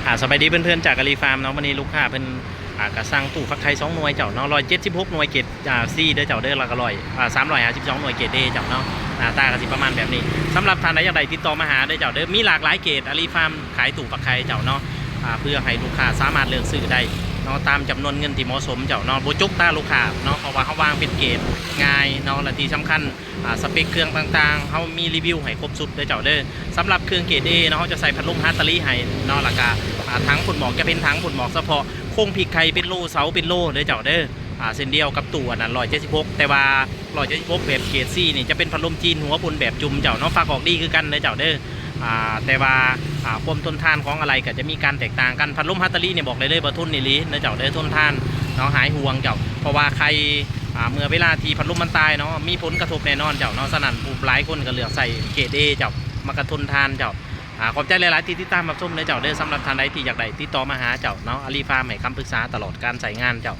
ອາ ສະບາຍດີເພື່ອນໆ ຈາກອາລີຟາມເນາະ. ມື້ນີ້ລູກຄ້າເພິ່ນ ອາ ກະສັ່ງຕູ້ຟັກໄຂ່ສອງໜ່ວຍເຈົ້າເນາະ, ຮ້ອຍເຈັດສິບຫົກໜ່ວຍເກຣດ ອາ ຊີເດີເຈົ້າເດີ ແລ້ວກະຮ້ອຍ ອາ ສາມຮ້ອຍຫ້າສິບສອງໜ່ວຍເກຣດເອເຈົ້າເນາະ. ໜ້າຕາກະຊິປະມານແບບນີ້. ສຳລັບທ່ານໃດຢາກໄດ້ຕິດຕໍ່ມາຫາເດີເຈົ້າເດີ, ມີຫຼາກຫຼາຍເກຣດ. ອາລີຟາມຂາຍຕູ້ຟັກໄຂ່ເຈົ້າເນາະ ອາ ເພື່ອໃຫ້ລູກຄ້າສາມາດເລືອກຊື້ໄດ້ເນາະ ຕາມຈຳນວນເງິນທີ່ເໝາະສົມເຈົ້າເນາະ. ບໍ່ຈົກຕາລູກຄ້າເນາະ ເພາະວ່າເຮົາວາງເປັນເກຣດງ່າຍເນາະ ແລະທີ່ສຳຄັນ ອາ ສະເປັກເຄື່ອງຕ່າງໆ ເຮົາມີຣີວິວໃຫ້ຄົບຊຸດເດີເຈົ້າເດີ. ສຳລັບເຄື່ອງເກຣດເອເນາະ ເຮົາຈະໃສ່ພັດລົມຮາຕາລີໃຫ້ເນາະ ແລ້ວກະ ອາ ຖັງພົ້ນໝອກຈະເປັນຖັງພົ້ນໝອກສະເພາະ, ໂຄງພິກໄຂ່ເປັນໂລ ເສົາເປັນໂລເດີເຈົ້າເດີ. ອາ ເຊັ່ນດຽວກັບຕູ້ອັນນັ້ນ ຮ້ອຍເຈັດສິບຫົກ ແຕ່ວ່າ ຮ້ອຍເຈັດສິບຫົກແບບເກຣດຊີນີ້ຈະເປັນພັດລົມຈີນຫົວບົນແບບຈຸ່ມເຈົ້າເນາະ, ຟັກອອກດີຄືກັນເດີເຈົ້າເດີ. ອາ ແຕ່ວ່າ ອາ ຄວາມທົນທານຂອງອາໄຫຼ່ກະຈະມີການແຕກຕ່າງກັນ. ພັດລົມຮາຕາລີນີ້ບອກໄດ້ເລີຍວ່າທົນອີ່ຫຼີເດີເຈົ້າເດີ, ທົນທານເນາະ ຫາຍຫ່ວງເຈົ້າ. ເພາະວ່າໄຂ່ ອາ ເມື່ອເວລາທີ່ພັດລົມມັນຕາຍເນາະ ມີຜົນກະທົບແນ່ນອນເຈົ້າເນາະ. ສະນັ້ນຜູ້ຫຼາຍຄົນກະເລືອກໃຊ້ເກຣດເອເຈົ້າ, ມັນກະທົນທານເຈົ້າ. ອາ ຂອບໃຈຫຼາຍໆທີ່ຕິດຕາມຮັບຊົມເດີເຈົ້າເດີ. ສຳລັບທ່ານໃດທີ່ຢາກໄດ້ຕິດຕໍ່ມາຫາເຈົ້າເນາະ, ອາລີຟາມໃຫ້ຄຳປຶກສາຕະຫຼອດການໃຊ້ງານເຈົ້າ.